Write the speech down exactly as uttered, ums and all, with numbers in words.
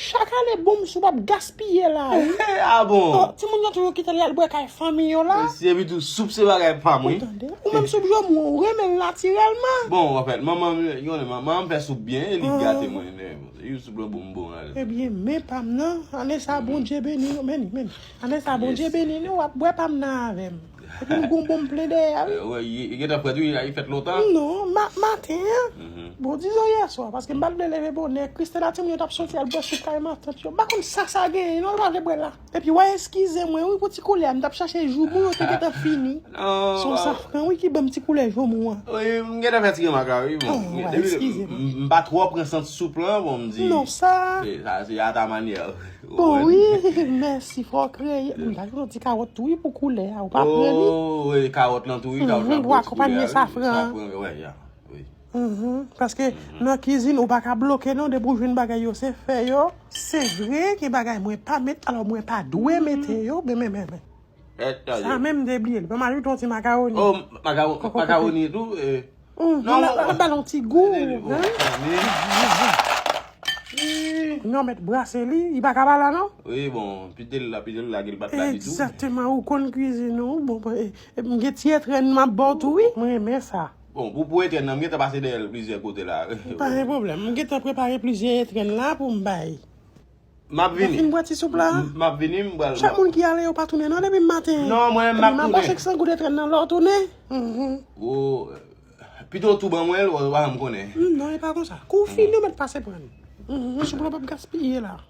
Chak ane bon m sou p ap gaspiye la, wi. Ah bon? Oh, timoun yo toujou kite l al bwè kay fanmi yo la. Se epi tou soup se bagay pa m, wi. Ou tande? Ou menm soup jomou, ou renmen l natirèlman. Bon, anfèt, manman m, yon manman m fè soup byen, e li gate mwen. Li soup lan bon, m bon ale. Ebyen, men pa m nan, ane sa Bondye beni nou, men, men. Ane sa Bondye beni nou, w ap bwè pa m nan avè m. Epi m gon bon m plen dèyè l. Wè, li gentan prèt, wi, li fèt lontan. Non, ma- maten an. Bon, dizon yè swa, paske m pa t vle leve bonè. Christelle a timoun yo t ap soti al bwè soup kay matant yo. M pa konn sa sa genyen, non, yo pa vle bwè la. Epi, w a eskize mwen, wi, pou ti koulè a. M t ap chache joumou yo te gentan fini. Se yon safran, wi, ki ban m ti koulè joumou an. Wi, m gentan fè ti remak la, wi, bon. Oh, w a eskize mwen. M pa twò pran sant soup lan, bon, m di. Non, sa. Se sa, se ata manyè. Bon, wi, mèsi, fò kreye. M ta jwenn yon ti kawòt tou, wi, pou koulè a. Ou pa pran li? Oh, wi, kawòt lan tou, wi, kawòt lan. Pou akonpanye safran. Safran, wi, ya, wi. Paske nan kizin, ou pa ka bloke, non, depi w jwenn bagay yo, se fè yo. Se vre, gen bagay mwen pa met, alò mwen pa dwe mete yo, men, men, men, men. Sa menm m te bliye l. Ban m ajoute yon ti makawoni. Oh, makawoni tou? Non, non, ba l yon ti gou. Non, mèt brase li, li pa ka ba la, non? Wi, bon, pite l la, pite l la, ki l pa t la ditou. Egzakteman, ou konn kwizin ou. Bon, m gen ti etrenn m ap ba w tou, wi. Mwen renmen sa. Bon, pou, pou etrenn nan, m gentan pase dèyè l plizyè kote la. Pa gen pwoblèm. M gentan prepare plizyè etrenn la pou m bay. M ap vini. Fin bwè ti soup la? M ap vini, m pral. Chak moun ki ale yo pa tounen non depi maten. Non, mwen menm m ap tounen. M ap poche san goud etrenn nan lè w tounen. Wo, pito tou ban mwen l, w a janm konnen. Non, e pa konsa. Kou w fini, w mèt pase pran l. Soup la p ap gaspiye la.